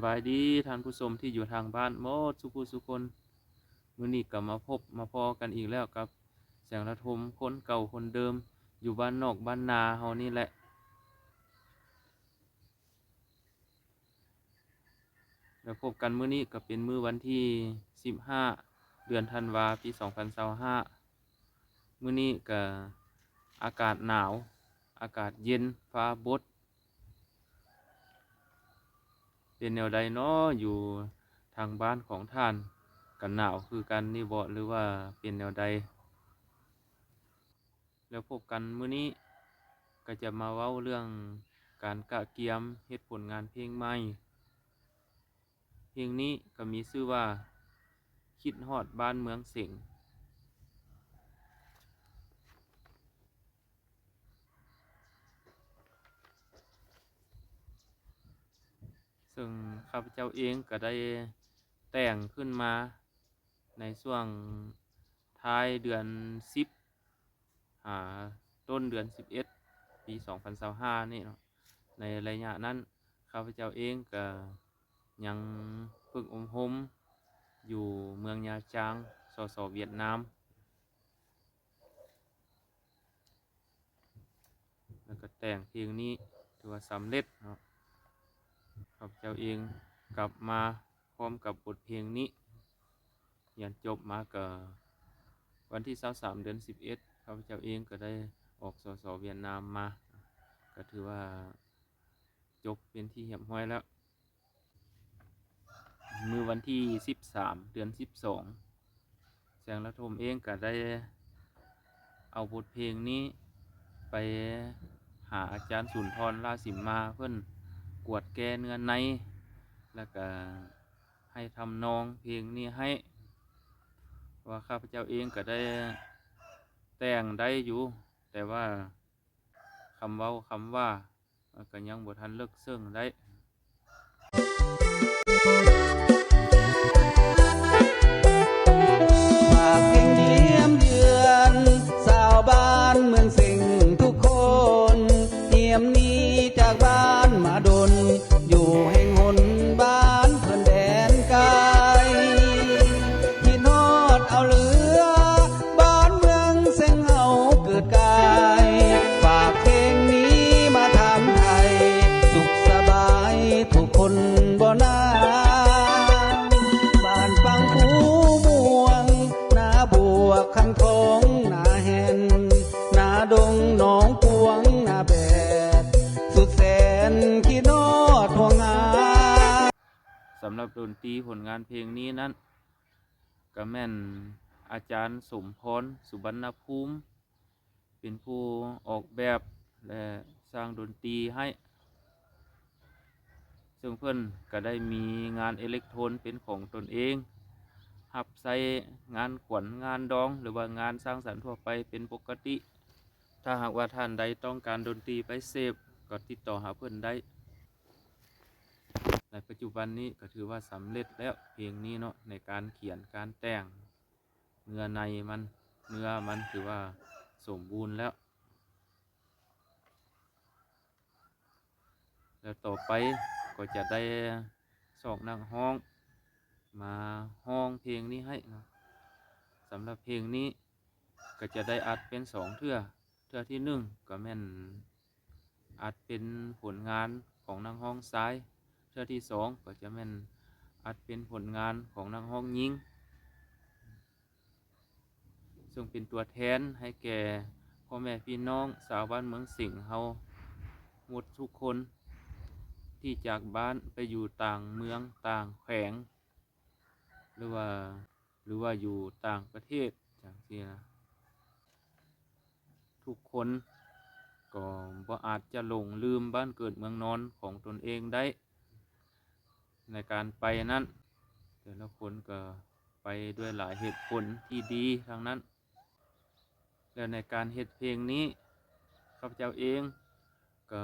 ສະບາຍດີທ່ານຜູ້ຊົມທີ່ຢູ່ທາງບ້ານໝົດສູ່ຜູ້ສູ່ຄົນ. ມື້ນີ້ກໍມາພົບມາພໍ້ກັນອີກແລ້ວກັບແສງລະທົມຄົນເກົ່າຄົນເດີມ ຢູ່ບ້ານນອກບ້ານນາເຮົານີ້ແຫຼະ. ແລ້ວພົບກັນມື້ນີ້ກໍເປັນມື້ວັນທີສິບຫ້າ ເດືອນທັນວາ ປີສອງພັນຊາວຫ້າ. ມື້ນີ້ກໍອາກາດໜາວ ອາກາດເຢັນ ຟ້າບົດ. ເປັນແນວໃດນໍ ຢູ່ທາງບ້ານຂອງທ່ານ ກໍໜາວຄືກັນນີ້ບໍ ຫຼືວ່າເປັນແນວໃດ? ແລ້ວພົບກັນມື້ນີ້ ກໍຈະມາເວົ້າເລື່ອງການກະກຽມເຮັດຜົນງານເພງໃໝ່. ເພງນີ້ກໍມີຊື່ວ່າ ຄິດຮອດບ້ານເມືອງເສັງ. ເຊິ່ງຂ້າພະເຈົ້າເອງກໍໄດ້ແຕ່ງຂຶ້ນມາໃນຊ່ວງທ້າຍເດືອນສິບ ຫາຕົ້ນເດືອນສິບເອັດ ປີສອງພັນຊາວຫ້ານີ້ເນາະ. ໃນໄລຍະນັ້ນ ຂ້າພະເຈົ້າເອງກໍຍັງຝຶກອົບຮົມຢູ່ເມືອງຍາຈາງ ສສ ຫວຽດນາມ. ແລ້ວກໍແຕ່ງເພງນີ້ຖືວ່າສຳເລັດເນາະ. ຂ້າພະເຈົ້າເອງກັບມາພ້ອມກັບບົດເພງນີ້. ຮຽນຈົບມາກໍວັນທີຊາວສາມ ເດືອນສິບເອັດ ຂ້າພະເຈົ້າເອງກໍໄດ້ອອກ ສສ ຫວຽດນາມມາ ກໍຖືວ່າຈົບເປັນທີ່ຮຽບຮ້ອຍແລ້ວ. ມື້ວັນທີສິບສາມ ເດືອນສິບສອງ ແສງລະທົມເອງກໍໄດ້ເອົາບົດເພງນີ້ໄປຫາອາຈານສຸນທອນ ລາຊິມມາ ເພິ່ນກວດແກ້ເນື້ອໃນ ແລ້ວກໍໃຫ້ທຳນອງເພງນີ້ໃຫ້ ວ່າຂ້າພະເຈົ້າເອງກໍໄດ້ແຕ່ງໄດ້ຢູ່ ແຕ່ວ່າຄຳເວົ້າຄຳວ່າ ມັນກໍຍັງບໍ່ທັນເລິກເຊິ່ງໄດ້. ຝາກເພງຢ້ຽມເຢືອນ ຊາວບ້ານເມືອງເສັງທຸກຄົນ ຢ້ຽມໜີຈາກບ້ານມາດົນ ຢູ່ແຫ່ງຫົນບ້ານເພິ່ນແດນໄກ ຄິດຮອດເອົາເຫຼືອ ບ້ານເມືອງເສັງເຮົາເກີດກາຍ ຝາກເພງນີ້ມາຖາມໄຖ່ ສຸກສະບາຍທຸກຄົນບໍ່ນາ? ບ້ານປາງພູມ່ວງ ນາບວກ ຄັນທອງ ນາແຫ່ນ ນາດົງ ໜອງກວາງ ນາແບດ ສຸດແສນຄິດຮອດຫ່ວງຫາ. ສຳລັບດົນຕີຜົນງານເພງນີ້ນັ້ນ ກໍແມ່ນອາຈານສົມພອນ ສຸບັນນະພູມ ເປັນຜູ້ອອກແບບ ແລະ ສ້າງດົນຕີໃຫ້ ເຊິ່ງເພິ່ນກໍໄດ້ມີງານເອເລັກໂທນເປັນຂອງຕົນເອງ ຮັບໃຊ້ງານຂວັນງານດອງ ຫຼືວ່າງານສ້າງສັນທົ່ວໄປເປັນປົກກະຕິ. ຖ້າຫາກວ່າທ່ານໃດຕ້ອງການດົນຕີໄປເສບ ກໍຕິດຕໍ່ຫາເພິ່ນໄດ້. ໃນປັດຈຸບັນນີ້ກໍຖືວ່າສຳເລັດແລ້ວ ເພງນີ້ເນາະ ໃນການຂຽນການແຕ່ງ ເນື້ອໃນມັນ ເນື້ອມັນຖືວ່າສົມບູນແລ້ວ. ແລ້ວຕໍ່ໄປກໍຈະໄດ້ຊອກນັກຮ້ອງມາຮ້ອງເພງນີ້ໃຫ້ເນາະ. ສຳລັບເພງນີ້ກໍຈະໄດ້ອັດເປັນສອງເທື່ອ. ເທື່ອທີໜຶ່ງກໍແມ່ນອັດເປັນຜົນງານຂອງນັກຮ້ອງຊາຍ, ເທື່ອທີສອງກໍຈະແມ່ນອັດເປັນຜົນງານຂອງນັກຮ້ອງຍິງ, ເຊິ່ງເປັນຕົວແທນໃຫ້ແກ່ພໍ່ແມ່ພີ່ນ້ອງຊາວບ້ານເມືອງສິງເຮົາໝົດທຸກຄົນ ທີ່ຈາກບ້ານໄປຢູ່ຕ່າງເມືອງຕ່າງແຂວງ ຫຼືວ່າ ຫຼືວ່າຢູ່ຕ່າງປະເທດຈັ່ງຊີ້ນະ, ທຸກຄົນກໍບໍ່ອາດຈະຫຼົງລືມບ້ານເກີດເມືອງນອນຂອງຕົນເອງໄດ້. ໃນການໄປນັ້ນ ແຕ່ລະຄົນກໍໄປດ້ວຍຫຼາຍເຫດຜົນທີ່ດີທັງນັ້ນ. ແລ້ວໃນການເຮັດເພງນີ້ ຂ້າພະເຈົ້າເອງກໍ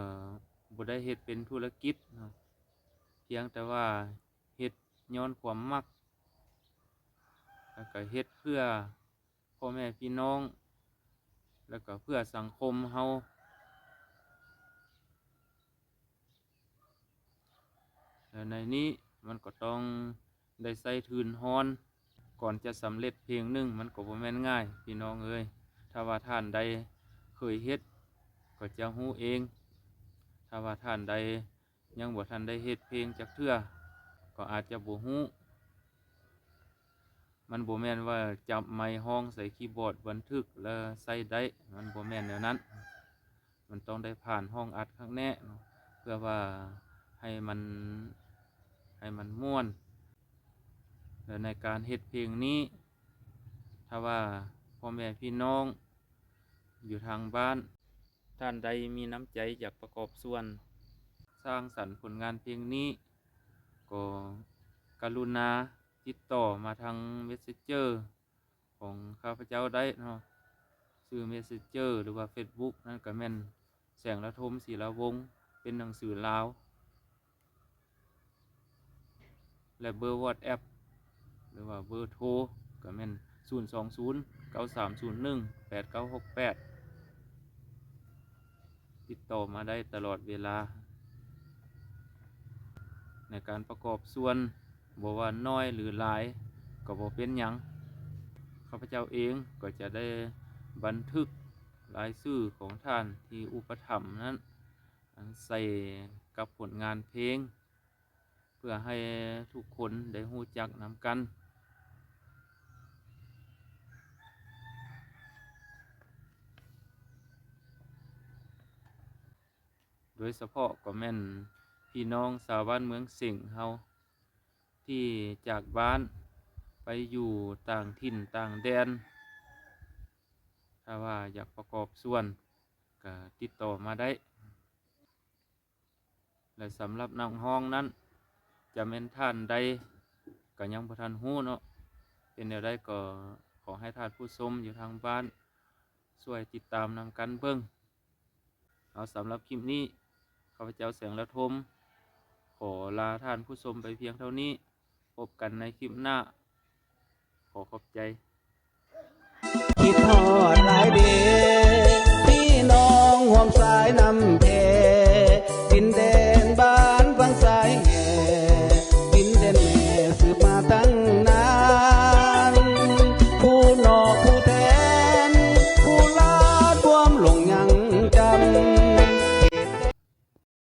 ບໍ່ໄດ້ເຮັດເປັນທຸລະກິດເນາະ, ພຽງແຕ່ວ່າເຮັດຍ້ອນຄວາມມັກ ແລ້ວກໍເຮັດເພື່ອພໍ່ແມ່ພີ່ນ້ອງ ແລ້ວກໍເພື່ອສັງຄົມເຮົາ. ແລ້ວໃນນີ້ ມັນກໍຕ້ອງໄດ້ໃຊ້ທຶນຮອນ ກ່ອນຈະສຳເລັດເພງໜຶ່ງ ມັນກໍບໍ່ແມ່ນງ່າຍ ພີ່ນ້ອງເອີຍ. ຖ້າວ່າທ່ານໃດເຄີຍເຮັດ ກໍຈະຮູ້ເອງ. ຖ້າວ່າທ່ານໃດຍັງບໍ່ທັນໄດ້ເຮັດເພງຈັກເທື່ອ ກໍອາດຈະບໍ່ຮູ້. ມັນບໍ່ແມ່ນວ່າຈັບໄມຮ້ອງໃສ່ຄີບອດບັນທຶກແລ້ວໃຊ້ໄດ້, ມັນບໍ່ແມ່ນແນວນັ້ນ. ມັນຕ້ອງໄດ້ຜ່ານຫ້ອງອັດຄັກແນ່ເນາະ ເພື່ອວ່າໃຫ້ມັນ ໃຫ້ມັນມ່ວນ. ແລະ ໃນການເຮັດເພງນີ້ ຖ້າວ່າພໍ່ແມ່ພີ່ນ້ອງຢູ່ທາງບ້ານ ທ່ານໃດມີນ້ຳໃຈຢາກປະກອບສ່ວນສ້າງສັນຜົນງານເພງນີ້ ກໍກະລຸນາຕິດຕໍ່ມາທາງ Messenger ຂອງຂ້າພະເຈົ້າໄດ້ເນາະ. ຊື່ Messenger ຫຼືວ່າ Facebook ນັ້ນກະແມ່ນ ແສງລະທົມ ສີລາວົງ ເປັນໜັງສືລາວ ແລະ ເບີ WhatsApp ຫຼືວ່າເບີໂທ ກະແມ່ນ ສູນສອງສູນ ເກົ້າສາມສູນໜຶ່ງ ແປດເກົ້າຫົກແປດ ຕິດຕໍ່ມາໄດ້ຕະຫຼອດເວລາ. ໃນການປະກອບສ່ວນ ບໍ່ວ່ານ້ອຍຫຼືຫຼາຍກໍບໍ່ເປັນຫຍັງ, ຂ້າພະເຈົ້າເອງກໍຈະໄດ້ບັນທຶກລາຍຊື່ຂອງທ່ານທີ່ອຸປະຖຳນັ້ນ ອັນໃສ່ກັບຜົນງານເພງ ເພື່ອໃຫ້ທຸກຄົນໄດ້ຮູ້ຈັກນຳກັນ. ໂດຍສະເພາະກໍແມ່ນພີ່ນ້ອງຊາວບ້ານເມືອງເສັງເຮົາ ທີ່ຈາກບ້ານໄປຢູ່ຕ່າງຖິ່ນຕ່າງແດນ, ຖ້າວ່າຢາກປະກອບສ່ວນ ກະຕິດຕໍ່ມາໄດ້. ແລະ ສຳລັບນັກຮ້ອງນັ້ນ ຈະແມ່ນທ່ານໃດ ກໍຍັງບໍ່ທັນຮູ້ເນາະ. ເປັນແນວໃດກໍຂໍໃຫ້ທ່ານຜູ້ຊົມຢູ່ທາງບ້ານ ຊ່ວຍຕິດຕາມນຳກັນເບິ່ງ. ເອົາ ສຳລັບຄລິບນີ້ ຂ້າພະເຈົ້າແສງລະທົມ ຂໍລາທ່ານຜູ້ຊົມໄປພຽງເທົ່ານີ້. ພົບກັນໃນຄລິບໜ້າ. ຂໍຂອບໃຈ. ຄິດຮອດຫຼາຍເດ ພີ່ນ້ອງຮ່ວມສາຍນ້ຳເພ